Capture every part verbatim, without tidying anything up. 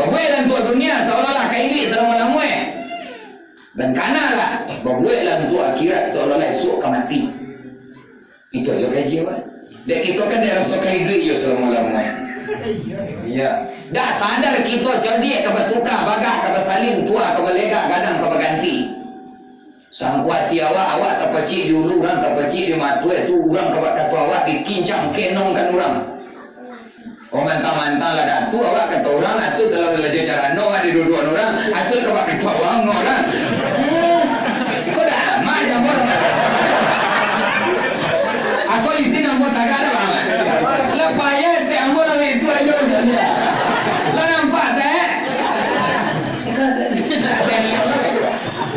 Babueklah untuak dunia saolah-olah ka iduik salamo-lamoe. Dan kanalah, babueklah untuak akhirat saolah-olah isuak ka mati. Itu aja kaji awak. Dek kito kan dek raso ka iduik jo salamo-lamoe. Iya. Dak sadar kito, codiak ka batuka, bagak ka basalin, tua ka balegak, gadang ka baganti. Sangko ati awak, awak tapacik di ulu, urang tapacik di mato, itu urang ka bak kato awak, dikincang kenongkan urang. Oh, mantang-mantang lah datu, awak kato urang, atu kalau lalajo carano, awak diduduakan urang, atu ka bak kato awak, urang. Hmm, ko dah aman, ambo. Ako izin ambo tagak dah, Bang. Lah payah, tek ambo lah itu ajo macam ni. Lah nampak, tek?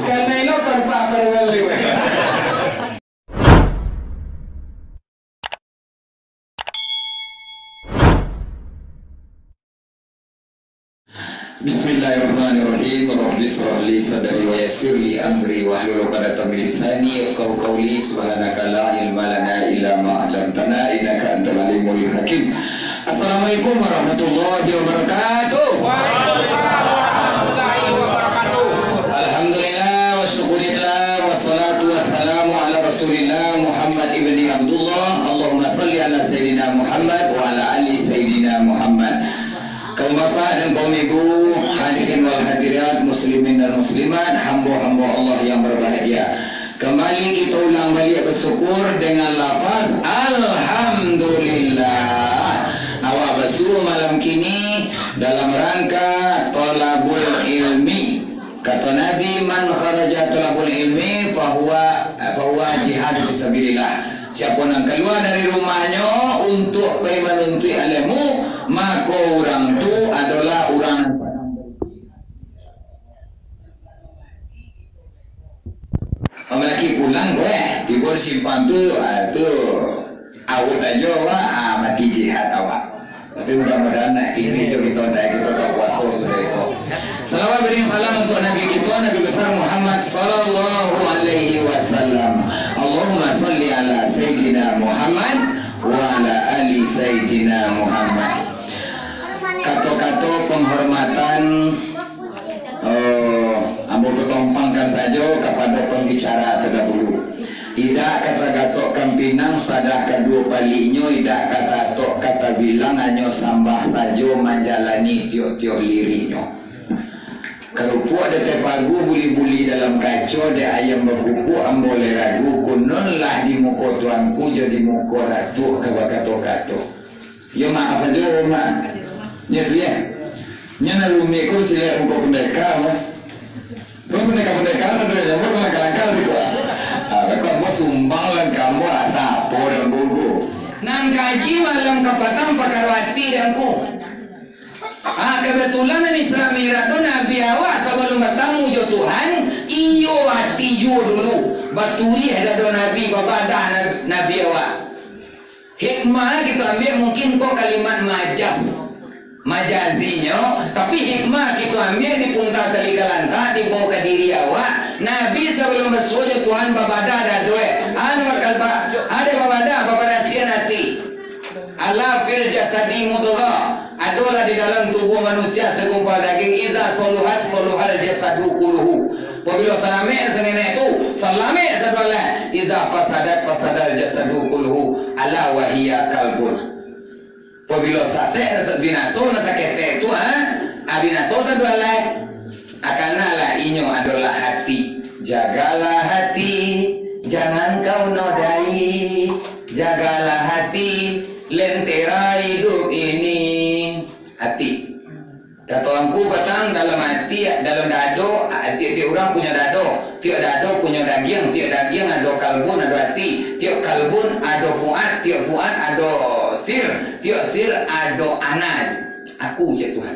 Karena ilo tanpa perwali. Bismillahirrahmanirrahim. Rabbi israh li sadri wa yassir li amri wahlul 'uqdatam min lisani yafqahu qawli. Subhanaka la ilma lana illa ma 'allamtana innaka antal alimul hakim. Assalamualaikum warahmatullahi wabarakatuh. Waalaikumsalam warahmatullahi wabarakatuh. Alhamdulillah, wa syukurillah, wassalatu wassalamu ala Rasulillah Muhammad ibni Abdullah. Allahumma salli ala Sayyidina Muhammad wa ala ali Sayyidina Muhammad. Kaum bapak dan kaum ibu, hadirin wal hadirat, muslimin dan muslimat, hamba-hamba Allah yang berbahagia. Kembali kita ulang balik bersyukur dengan lafaz Alhamdulillah. Awak basuo malam kini dalam rangka thalabul ilmi. Kato Nabi, "Man kharaja thalabul ilmi fahuwa, fahuwa jihad fisabilillah." Siapo nan kalua dari rumahnyo untuak pai manuntuik alemu, mako urang tu adolah urang nan sadang berjihad. Amalaki pulang, weh, tibo di simpang tu, ah, tu, awet ajo awak, ah, mati jihad awak. Tapi mudah-mudahan nak ini tu kita dah kita tak puasa sudah itu. Salawat beri salam untuk Nabi kita, Nabi besar Muhammad sallallahu alaihi wasallam. Allahumma salli ala Sayyidina Muhammad wa ala ali Sayyidina Muhammad. Kato-kato penghormatan Oh, ambo batompangkan sajo kapado pambicara tadahulu. Idak ka tagatok kampinang, sadah kaduo paliknyo, idak ka tatok ka tabilang, hanyo sambah sajo manjalani tiok-tiok liriknyo. Karupuak di ateh pagu, buli-buli dalam kaco, dek ayam bakukuak ambo lai ragu, kunun lah di muko tuanku, jo di muko datuak ka bakato-kato. Yo, maaf ajo, Mak. Nyo tu, yo. Nyo nan rumik ko silek muko pendeka, Mak. Ko pendeka-pendeka sadonya, Mak, langkah-langkah siko. Ah, ko ambo sumbang lah ka ambo, ah, sapo dan gogo. Nan kaji malam kapatang pakaro ati dan ku. Ah, kebetulan nan Isra Mi'raj tu Nabi awak sabalum batamu jo Tuhan, iyo ati juo dulu. Baturiah dado Nabi, babadah Nabi, Nabi awak. Hikmah kito ambiak mungkin ko kalimat majaz, majazinyo, tapi hikmah kito ambiak di punta tali ka lantak, dibawa ka diri awak. Nabi sabalum basuo jo Tuhan babadah dado e, anu bakal ba-, ade babadah, babarasiahan ati. Ala fil jasadi mudghah. Adolah di dalam tubuah manusia segumpal daging, iza soluhat, soluhal jasadu kuluhu. Pabilo salamek sangenek tu, salamek sadoalah. Iza fasadat, fasadal jasadu kuluhu. Ala wahiya kalbun. Pabilo sasek, binaso nan saketek tu, ha? Ah, binaso sadoalah. Akanalah inyo adolah hati. Jagalah hati, jangan kau nodai. Jagalah hati, lentera hidup ini. Hati. Kato angku patang dalam hati, dalam dado, tiok-tiok urang punyo dado. Tiok dado punyo dagiang, tiok dagiang ado kalbun, ado hati. Tiok kalbun ado fuad, tiok fuad ado sir, tiok sir ado ana. Aku, cek Tuhan.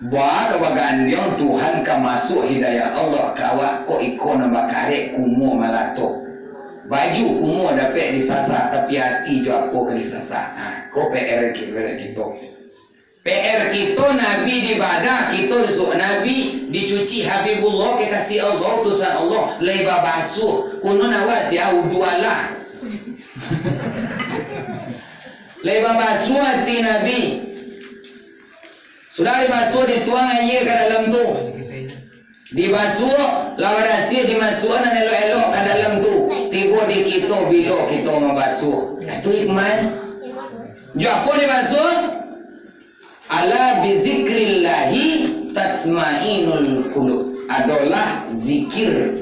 Baa ka bagandiang Tuhan ka masuak hidayah Allah ka awak, kok iko nan bakarek kumuo malato. Baju kumuo dapek disasa, tapi ati jo apo ka disasa? Ha, ko P R ki-, P R kito. P R kito, Nabi dibadah, kito disuruh Nabi dicuci, Habibullah kekasih Allah, utusan Allah, lai babasuah. Kunun awak sia, udualah. Lai babasuah ati Nabi. Sudah dibasuah, dituang aia ka dalam tu. Dibasuah, lah barasiah, dimasuakan nan elok-elok ka dalam tu. Tibo di kito, bilo kito mambasuah. Nah, tu hikmah. Jo apo dibasuah? Ala bizikrillahi tatmainnul qulub. Adolah zikir,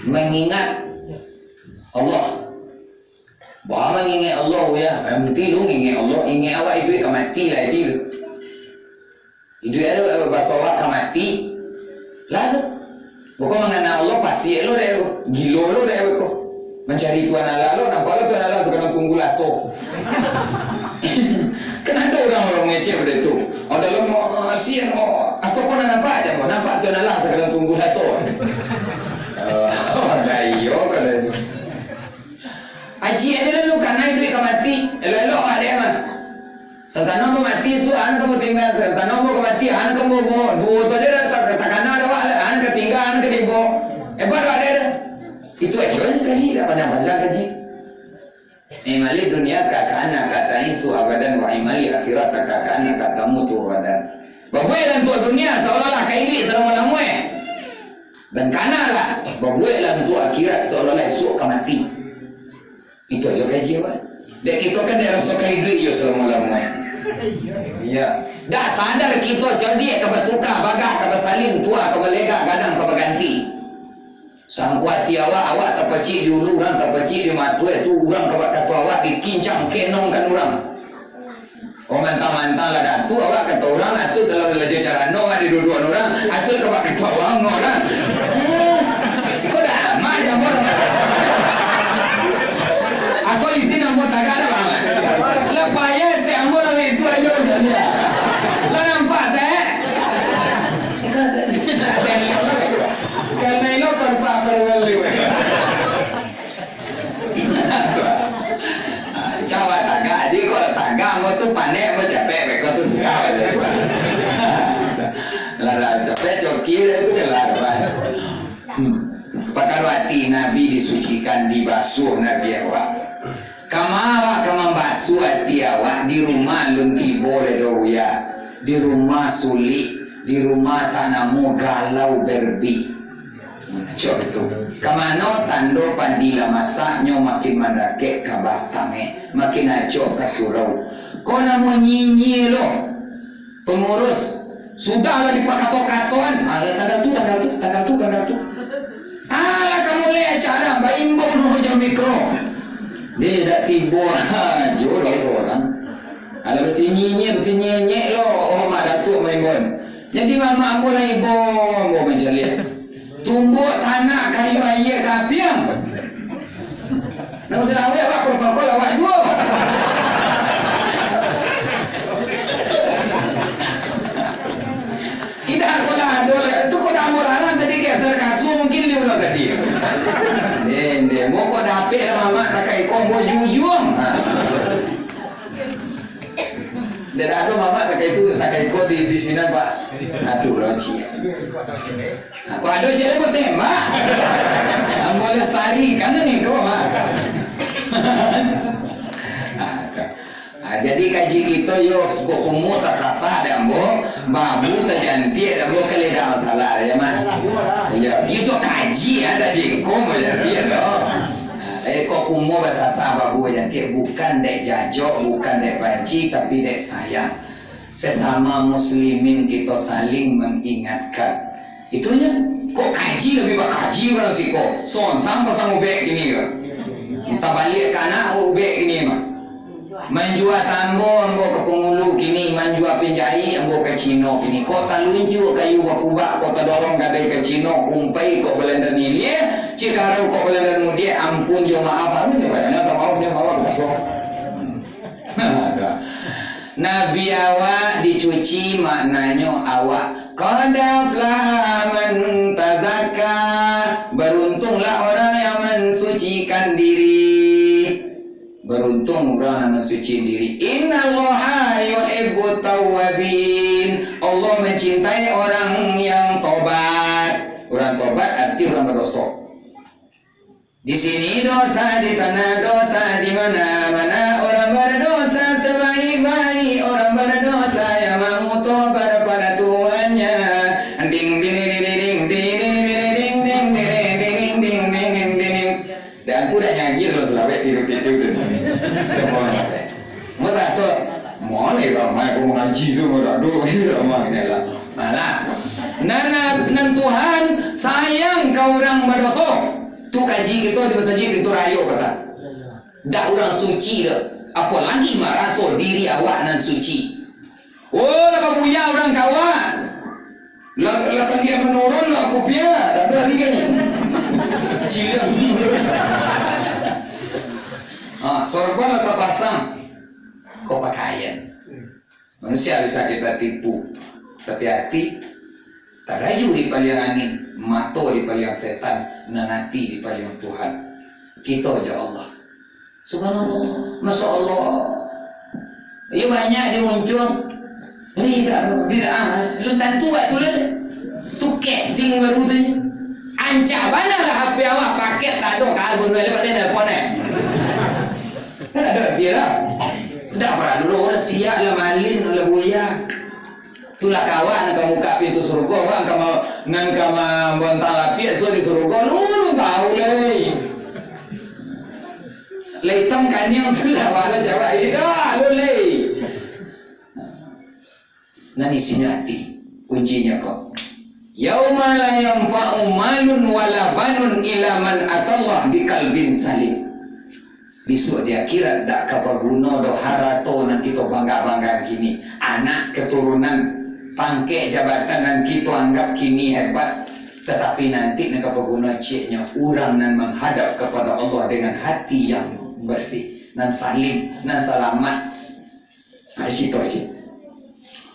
mangingat Allah. Bah mangingat Allah, yo. Nanti lu ngingat Allah, ingat awak iduik ka mati lah, jadi. Iduik ado, eh, baso awak ka mati. Lah tu. Bukan mangana Allah, pasiak lo dek ko. Gilo lo dek ko. Mancari Tuhan Allah lo, nampak lo Tuhan Allah sakadang tunggu laso. Kan ado urang, urang mangecek bak itu. Oh, dalam, oh, siang, oh, ataupun nampak aja, nampak Tuhan Allah sakadang tunggu laso. Oh, dah iyo kalau itu. Aji aja lalu, kana iduik ka mati. Elok-elok awak dek mah. Santano ambo mati, suah an ka ambo tingga. Santano ambo ka mati, an ka ambo bao. Duo tu aja dah tak-, takana dek awak lah. An ka tingga, an ka dibo. Hebat awak dek dah. Itu aja kaji, dah panjang-panjang kaji. I'malid dunya ka'annaka ta'isu abadan wa i'malil akhirata ka'annaka tamutu ghadan. Babueklah untuak dunia saolah-olah ka iduik salamo-lamo, eh. Dan kanalah, babueklah untuak akhirat saolah-olah isuak ka mati. Itu aja kaji, Pak. Dek kito kan dek raso ka iduik jo salamo-lamo, eh. Iya. Dak sadar kito, codiak ka batuka, bagak ka basalin, tua ka balega, gadang ka baganti. Sangko ati awak, awak tapacik di ulu, urang tapacik di mato, itu urang ka bak kato awak, dikincang kenongkan urang. Oh, mantang-mantang lah datu, awak kato urang, atu kalau balajar carano, awak diduduakan urang, atu ka bak kato awak, urang. Hmm. Ko dah aman, ya, Bor? Ako izin ambo tagak dah, Bang. Lah payah, tek ambo lah itu aja macam ni. Lah nampak, tek? Karena ilo tanpa perwali. Cawa tagak, jadi kalau tagak, mau tu panek, mau capek, beko tu sudah aja. Lah, lah, capek, coki, dah tu kelar, Pak. Hmm. Pakaro ati Nabi disucikan, dibasuah Nabi awak. Kama awak ka mambasuah ati awak, di rumah alun tibo lai doh, Buya. Di rumah sulik, di rumah tak namo galau berbi. Cok tu. Ka mano tando padi lah masak, nyo makin mandakek ka batang, eh, makin acok ka surau. Ko namo nyinyia lo. Pangurus, sudah lah dipakato-katoan. Ah, tanda tu, tanda tu, tanda tu, tanda tu. Alah, ka mulai acara, baimbau dulu jo mikro. Deh, dak tibo ajo lo surang. Alah, basinyinyia, basinyinyia lo. Oh, Mak Datuak maimbau. Jadi, mamak ambo lah ibo, ambo mancaliak. Tumbuak tanak kayu aia ka apiang. Nan sudah awet awak protokol awak juo. Indak apolah, ado lah. Itu kok dah ambo larang tadi geser kasua, mungkin dia ulang tadi. Ende, mau kok dapek lah mamak takai ko, ambo jujuang. Ha. Ndak ado mamak takai tu, takai ko di, di sinan, Pak. Atuh, lah, ciek. Aku ado ciek pun tembak. Ambo lestarikan ni ko, Pak. Ah, jadi kaji kito yo, kok umua tasasa dek ambo, babu tajantiak dek ambo, kan indak masalah dek, Mak. Iyo, iyo tu kaji, ah, dak jingkong bajantiak doh. Eh, kok kumo basasa babu bajantiak, bukan dek jajok, bukan dek banci, tapi dek sayang. Sesama muslimin kito saling mengingatkan. Itunyo, kok kaji labiah bakaji urang siko. Sonsang pasang ubek kini ko. Tabaliak ka anak ubek kini mah. Manjua tambo ambo ka pangulu kini, manjua pinjai ambo ka Cino kini. Kok taluncuak kayu bakubak, kok tadorong kadai ka Cino, kumpai kok balanda nilia, cikarau kok balanda mudiak, ampun jo maaf, ampun jo banyak, maaf jo maaf, kosong. Nabi awak dicuci, maknanyo awak qad aflaha man tazakka. Baruntunglah orang yang mensucikan diri. Baruntung urang nan mansuci diri. Innallaha yuhibbut tawwabin. Allah mencintai orang yang tobat. Urang tobat arti urang badoso. Di sini dosa, di sana dosa, di mana-mana orang berdosa, sebaik-baik orang berdosa yang mau tobat pada Tuhannya. Ding, ding, ding, ding, ding. Dan aku dah nyanyi kalau selawat di video tu. Merasa, "Mana ramai aku mengaji tu, mana ada ramai ni lah." Malah, nan, nan Tuhan sayang ka urang badoso. Tu kaji kito di masajid, pintu rayo kata. Dak urang suci doh, apolagi maraso diri awak nan suci. Oh, lah babuya urang kawan. Lah, lah tangkik manurun lah kupiah, dak ado lagi kan. Cilang. Ah, sorban lah tapasang. Kok pakaian? Manusia bisa kita tipu, tapi ati tarayu di paliang angin, mato di paliang setan, nan ati di paliang Tuhan. Kito jo Allah. Subhanallah, Masya Allah. Iyo banyak di Muncung. Lai dak bid'ah, lu tantu waktu tu. Tu casing baru tu. Ancak bana lah H P awak, paket tak ado, ka gunoi lah, pandai nelpon, eh. Kan ado dia lah. Dak paralu lah, siak lah, malin lah, buya. Tulah kawan nan ka mukak pintu surugo, wan ka ma-, nan ka mambontang lapiak suah di surugo, lu, lu tahu lai. Lai itam kaniang tu lah, wala jawab, ida, lu lai. Nan isinyo ati, kuncinyo ko. "Yauma la yanfa'u malun wala banun illa man atallaha biqalbin salim." Bisuak di akhirat dak ka baguno doh harato nan kito bangga-banggaan kini, anak, keturunan, pangkek, jabatan nan kito anggap kini hebat, tatapi nanti nan ka baguno cieknyo urang nan manghadap kapado Allah dengan hati yang bersih, nan salim, nan salamat. Ado carito ciek.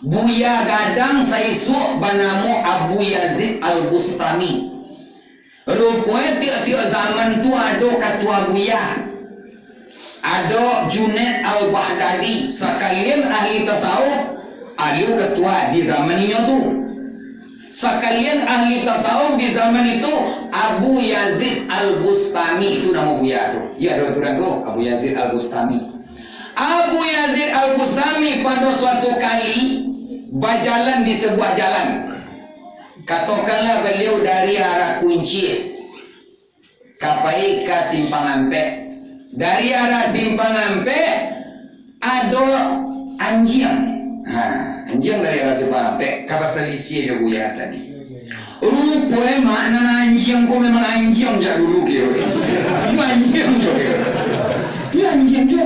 Buya gadang saisuak banamo Abu Yazid Al-Bustami. Ruponyo tiok-tiok zaman tu ado katua buya. Ado Junaid Al-Baghdadi, sakalian ahli tasawuf, alun katua di zaman inyo tu. Sakalian ahli tasawuf di zaman itu, Abu Yazid Al-Bustami, itu namo buya tu. Iyo, ado aturan tu, Abu Yazid Al-Bustami. Abu Yazid Al-Bustami pado suatu kali bajalan di sabuah jalan. Katokanlah baliau dari arah Kuncik ka pai ka Simpang Ampek. Dari arah Simpang Ampek, ado anjiang. Ha, anjiang dari arah Simpang Ampek, ka basalisiah jo buya tadi. Ruponyo mak nan anjiang ko memang anjiang jak dulu kiro. Iyo anjiang jo kiro. Iyo anjiang jo.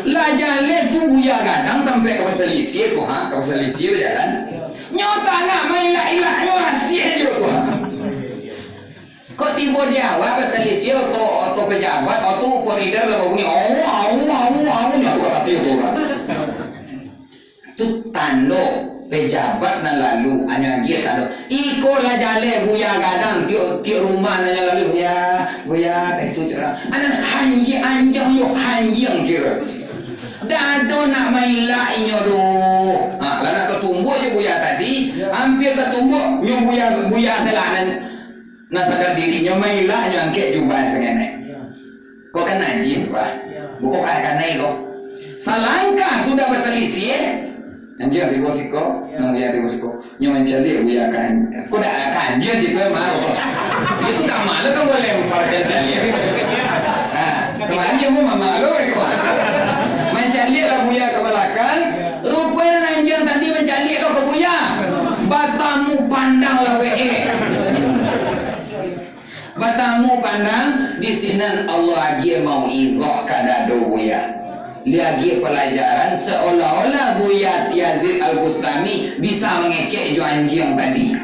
Lah jaleh tu buya gadang tampek ka basalisiah ko, ha, ka basalisiah bajalan. Nyo tak nak mailak-ilak, nyo asiah jo ko, ha. Kok tibo di awak basalisiah oto, oto pejabat, oto koridor lah babunyi, au, au, au, au, nyo tu ka tapi tu urang. Tu tando pejabat nan lalu, anyo agiah tando. Iko lah jaleh buya gadang, tiok, tiok rumah nan lalu, "Buya, buya, kaitu cara." Anak hanjiang, anjiang yo hanjiang kiro. Dak ado nak mailak inyo doh. Ha, lah nak tatumbuak jo buya tadi, ampia tatumbuak, nyo buya, buya selanan. Nah, sadar diri, nyo mailak, nyo angkek jubah sangenek. Ko kan najis, Pak. Buko ka kanai ko. Salangkah sudah basalisiah, anjiang tibo siko, nan buya tibo siko. Nyo mancaliak buya kan. Ko dak ka anjiang siko, mah. Itu ka ma lo kan buliah lemparkan caliak. Ha, kamarin nyo mamak lo ko. Mancaliak lah buya ka balakang. Ruponyo nan anjiang tadi mancaliak lo ka buya. Batamu pandang lah, wee. Batamu pandang, di sinan Allah agiah mauizah ka dado buya. Diagiah palajaran seolah-olah Buya Yazid Al-Bustami bisa mangecek jo anjiang tadi.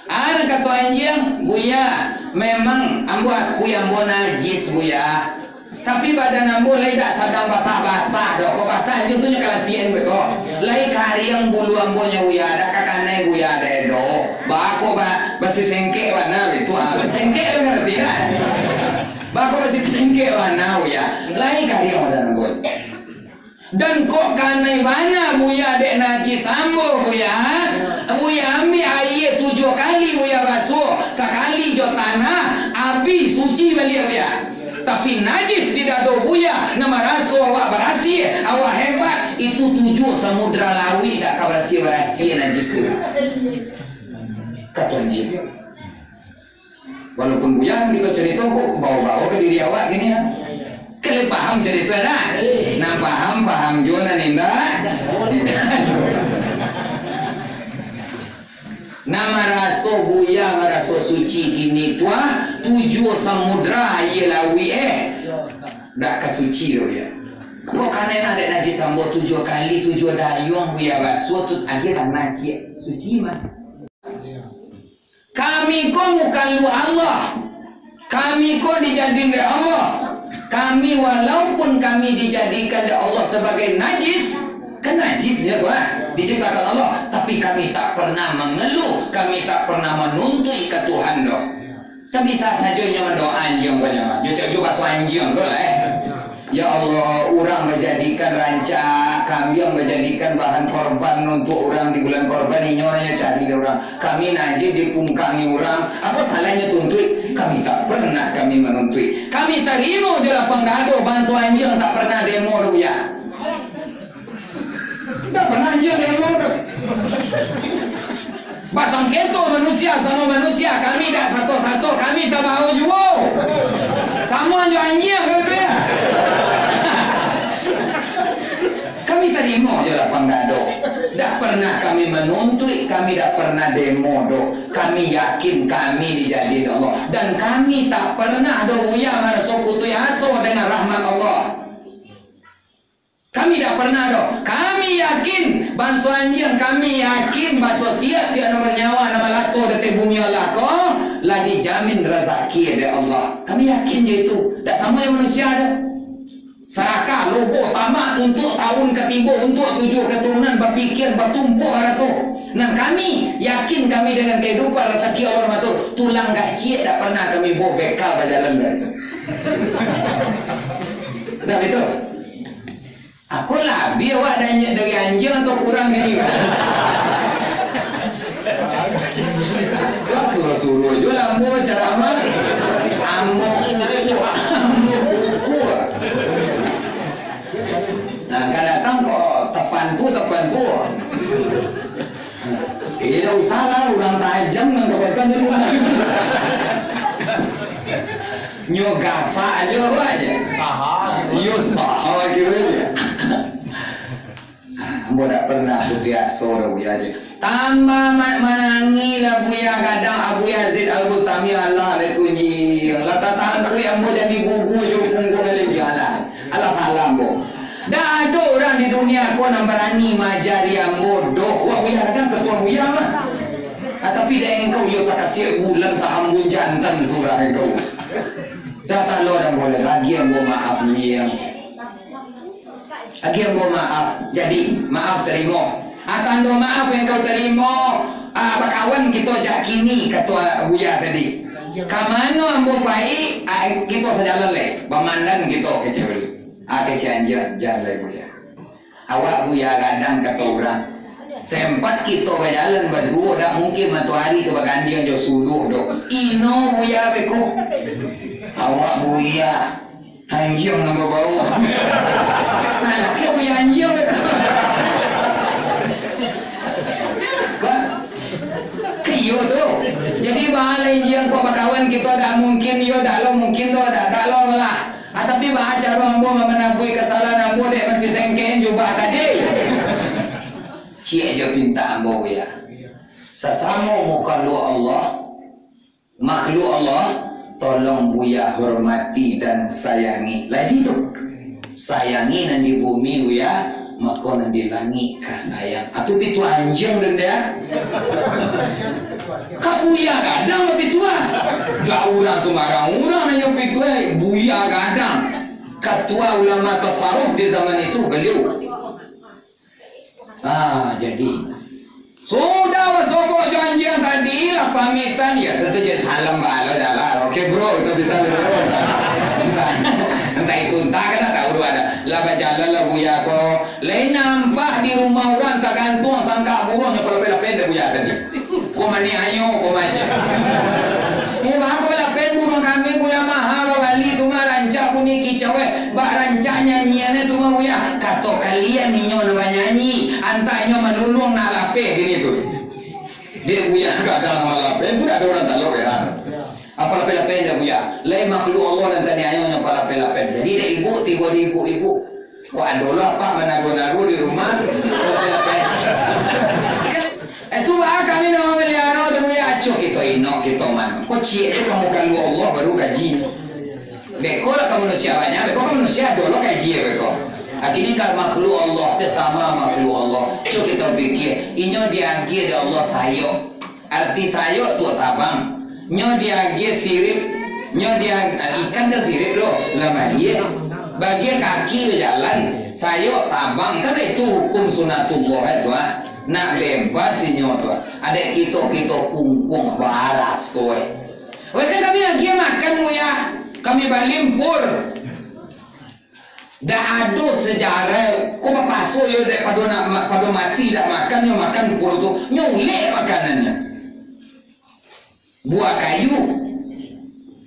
Ah, kato anjiang, "Buya, memang ambo akui ambo najis, Buya." Tapi badan ambo lai dak sadang basah-basah doh, ko basah nyo tu nyo kalatian beko. Lai kariang bulu ambo nyo, Buya, dak ka kanai Buya dek doh. Bako ba, basisengkek bana itu, ah, basisengkek bana tidak. Bako basisengkek bana, Buya. Lai kariang badan ambo. Dan kok kanai bana, Buya, dek najis ambo, Buya. Buya ambiak aia tujuah kali, Buya basuah, sakali jo tanah, abih suci baliak, Buya. Tapi najis di dado buya, nan maraso awak barasiah, awak hebat, itu tujuah samudra lauik dak ka barasiah-barasiah najis tu. Kato anjiang. Walaupun buya kito carito ko, bawa-bawa ka diri awak kini, ya. Kalian paham carito, dak? Nan paham, paham juo, nan indak, indak juo. Nan maraso buya, maraso suci kini tu, ah, tujuah samudra aia lauik, eh. Dak ka suci doh, buya. Kok kanai nah dek najis ambo tujuah kali, tujuah dayuang buya basuah tu, agiah tanah ciek. Suci mah. Kami ko makhluk Allah. Kami ko dijadikan dek Allah. Kami, walaupun kami dijadikan dek Allah sabagai najis, kan najisnyo tu, ah, diciptakan Allah, tapi kami tak pernah mangeluh, kami tak pernah manuntuik ka Tuhan doh. Kan bisa sajo inyo mandoa anjiang banyak, nyo cak jo baso anjiang tu lah, eh. Ya Allah, urang bajadikan rancak, kambiang bajadikan bahan korban untuak urang di bulan korban, inyo nyo cari dek urang. Kami najis dipungkangi urang, apo salahnyo tuntuik? Kami tak pernah kami manuntuik. Kami tarimo jo lapang dado, banso anjiang tak pernah demo doh, buya. Tak pernah anjiang demo doh. Basangketo manusia samo manusia, kami dak sato-sato, kami tabao juo. Samo jo anjiang kami, ya. Kami tarimo jo lapang dado. Dak pernah kami manuntuik, kami dak pernah demo doh. Kami yakin kami dijadikan Allah. Dan kami tak pernah doh, buya, maraso putuih aso dengan rahmat Allah. Kami dak pernah doh. Kami yakin, banso anjiang, kami yakin baso tiap-tiap nan banyawa, nan balato di ateh bumi Allah ko, lah dijamin razaki dek Allah. Kami yakin jo itu. Dak samo jo manusia doh. Sarakah, lobo, tamak untuak taun ka tibo, untuak tujuah katurunan, bapikia, batumpuak harato. Nan kami yakin kami dengan kahidupan, rasaki Allah nan maatur, tulang gaciak dak pernah kami bao bekal bajalan dari. Nah, itu. Ako labiah awak dari, dari anjiang atau kurang dari? Lah suruah-suruah jo lah ambo bacaramah. Ambo ukur, ambo ukur. Nah, kan datang kok tapantu, tapantu. Indak usah lah, urang tajam nan ka batang di rumah. Nyo gasak ajo, apo ajo. Saha. Iyo, saha kiro ajo. Ambo dak pernah putuih aso doh, buya, ajo. Tambah ma-, manangih lah Buya Gadang, Abu Yazid Al-Bustami, alah, lah kunyi. Lah tatantu ambo jadi gugu jo pungguang alih, alah. Alah salam, bo. Dak ado urang di dunia ko nan barani maajari ambo doh. Wah, Buya Gadang ketua Buya mah. Ah, tapi dek engkau, iyo takasiak bulan, tahambun jantan surang engkau. Dah talo dah boleh. Lagi ambo maaf, Buya. Lagi ambo maaf. Jadi, maaf tarimo. Ah, tando maaf engkau tarimo. Ah, bakawan kito jak kini, kato Buya tadi. Ka mano ambo pai, ah, kito sajalan lai. Bamandan kito kecek baliau. Ah, kecek anjiang, jan lai, Buya. Awak Buya Gadang, kato urang. Sempat kito bajalan baduo, dak mungkin matoari tu bagandiang jo suluah doh. Ino Buya beko. Awak Buya. Anjiang nan babau. Nah, laki Buya anjiang beko. Kan? Iyo tu. Jadi, baa lai anjiang ko bakawan kito, dak mungkin, iyo, dak lo mungkin doh, dak, dak lo lah. Ah, tapi baa caro ambo mamanabuih kasalahan ambo dek masisengkekan jubah tadi? Ciek jo pintak ambo, Buya. Sasamo makhluk Allah, makhluk Allah, tolong Buya hormati dan sayangi. Lagi tu, sayangi nan di bumi, Buya, mako nan di langik ka sayang. Atu pituah anjiang den deh. Ka Buya Gadang lah pituah. Dak urang sumbarang urang nan nyo pituah, eh. Buya Gadang, ketua ulama tasawuf di zaman itu, beliau. Ah, jadi. Sudah basobok jo anjiang tadi, lah pamitan, ya, tentu jadi salam bala jalan. Oke, bro, itu bisa, bro. Entah, entah itu, entah, kan tak tahu, ada. Lah bajalan lah Buya ko. Lai nampak di rumah urang tagantuang sangkak buruang nyo palapeh-lapeh dek Buya tadi. Ko manih ayo, ko macam. Eh, baa ko lapeh buruang kami, Buya, maha babali tu mah rancak Kicau, eh, bak rancak nyanyian tu mah, Buya. Kato kalian inyo nan banyanyi, antak inyo maluluang nak lapeh kini tu. Dek Buya kadang malapeh tu dak ado urang talok, heran. Apo lapeh-lapeh dah, Buya? Lai makhluk Allah nan taniayo nyo apo lapeh-lapeh. Jadi dek ibu, tibo di ibu-ibu. Kok ado lah, Pak, manago-nago di rumah? Lapeh-lapeh. Eh, tu baa kami nak mamaliharo tu, Buya? Aco kito inok, kito manok. Kok ciek tu kamu kalu Allah baru kaji. Beko lah ka manusia banyak, beko ka manusia ado lo kaji beko. Kini ka makhluk Allah, sasamo makhluk Allah. Cubo kito pikia, inyo diagiah dek Allah sayok. Arti sayok tu tabang. Nyo diagiah sirip, nyo diagiah ikan kan sirip tu, lah mandi. Bagian kaki bajalan, sayok tabang. Kan itu hukum sunatullah itu, ah. Nak bebas inyo tu. Ado kito-kito kungkung baraso, eh. Weh, kan kami agiah makan, Buya. Kami balimpur. Dak ado sejarah, kok bapaso yo, daripado nak ma-, pado mati dak makan, nyo makan pur tu. Nyo ulek makanannyo. Buah kayu.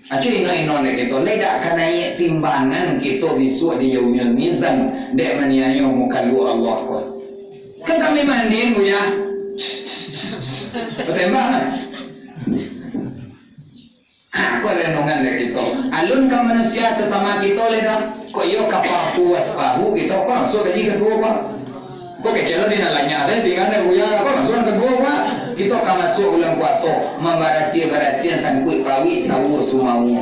Aco ino-ino dek kito, lai dak ka naiak timbangan kito bisuak di Yaumil Mizan, dek maniayo makhluk Allah ko. Kan kami mandiin, Buya. Batembak kan? Ha, ko renungan dek kito. Alun ka manusia sasamo kito lai dah. Kok iyo ka papuas pahu kito, ko langsuang kaji kaduo, Pak. Ko kecek lo di nan lanyah sajo, tingga dek Buya, ko langsuang kaduo, Pak. Kito ka masuak bulan puaso, mambarasiah-barasiahan sangkuik pauik, sawua sumawu.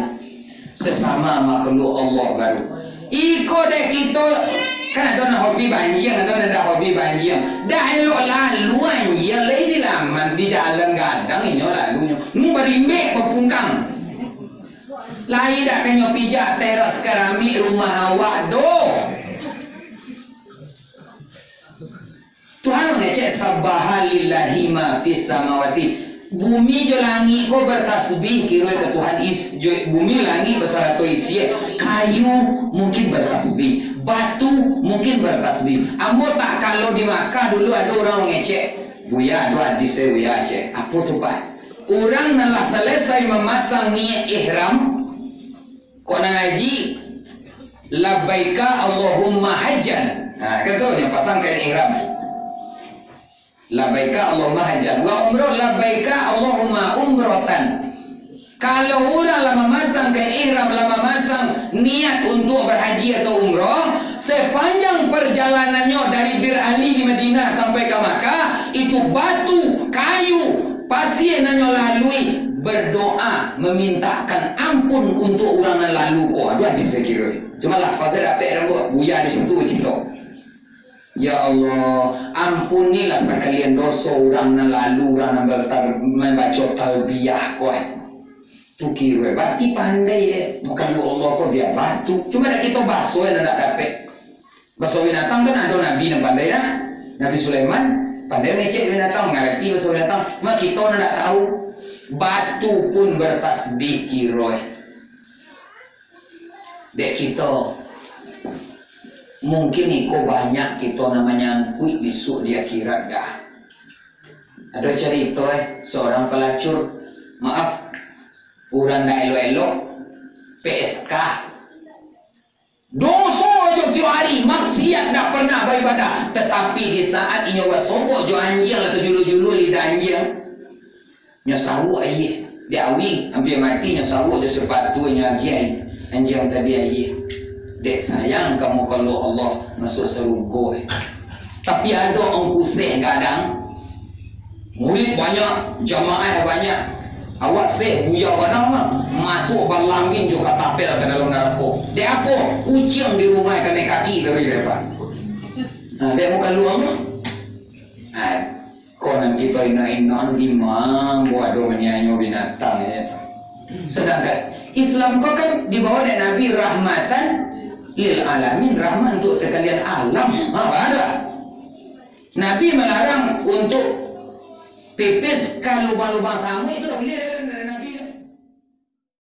Sasamo makhluk Allah baru. Iko dek kito, kan ado nan hobi banjiang, ado nan dak hobi banjiang. Dak elok lalu anjiang, lai di laman, di jalan gadang inyo lalunyo. Nu barimbek bapungkang. Lai dak ka nyo pijak teras keramik rumah awak doh. Tuhan mangecek, "Sabbaha lillahi ma fis samawati." Bumi jo langik ko bertasbih, kiro ka Tuhan is-, jo bumi langik basarato isi, eh. Kayu mungkin bertasbih, batu mungkin bertasbih. Ambo tak kalau di Makkah dulu ado urang mangecek, "Buya, ado hadis, eh, Buya," cek. "Apo tu, Pak?" Urang nan lah salasai mamasang niat ihram, kok nan ngaji, "Labbaika Allahumma hajjan." Nah, kan tu, nyo pasang kain ihram. "Labbaika Allahumma hajjan." Wa umroh, "Labbaika Allahumma umrotan." Kalau urang lah mamasang kain ihram, lah mamasang niat untuak berhaji atau umroh, sepanjang perjalanannyo dari Bir Ali di Madinah sampai ka Makkah, itu batu, kayu, pasia nan nyo lalui, berdoa, memintakan ampun untuak urang nan lalu ko. Aduh, hadis sakiro. Cuma lafaz dapek dah, Buya di situ bacito. "Ya Allah, ampunilah sakalian doso urang nan lalu, urang nan batal-, mambaco talbiyah ko, eh." Tu kiro, eh, bati pandai, eh. Bukan Allah ko, bia batu. Cuma dak kito baso, eh, nan dak dapek. Baso binatang kan ado nabi nan pandai, dah. Nabi Sulaiman pandai mangecek binatang, mangarati baso binatang. Cuma kito nan dak tahu. Batu pun bertasbih kiro, eh. Dek kito, mungkin iko banyak kito nan manyangkuik bisuak di akhirat, dah. Ado carito, eh, seorang pelacur, maaf, urang dak elok-elok, P S K. Doso jo tiok hari, maksiat, dak pernah baibadah. Tetapi di saat inyo basobok jo anjiang atau julua-julua lidah anjiang, nyo sawuk aia. Dek awing, ampia mati, nyo sawuk jo sapatu, nyo agiah anjiang tadi aia. Dek sayang ka mukalo Allah, masuak sarugo. Tapi ado angku syekh gadang, murid banyak, jamaah banyak. Awak syekh buya gadang mah, masuak balambin jo katapel ka dalam narako. Dek apo? Kuciang di rumah kanai kaki tadi dek apa? Nah, dek mukalo Allah. Nah, Ko nan kito ino-ino, di ma ambo ado maniayo binatang, ya. Sedangkan Islam ko kan dibawa dek Nabi rahmatan lil alamin, rahmat untuk sekalian alam. Ha, baru. Nabi melarang untuk pipis ka lubang-lubang samuik, itu dak buliah.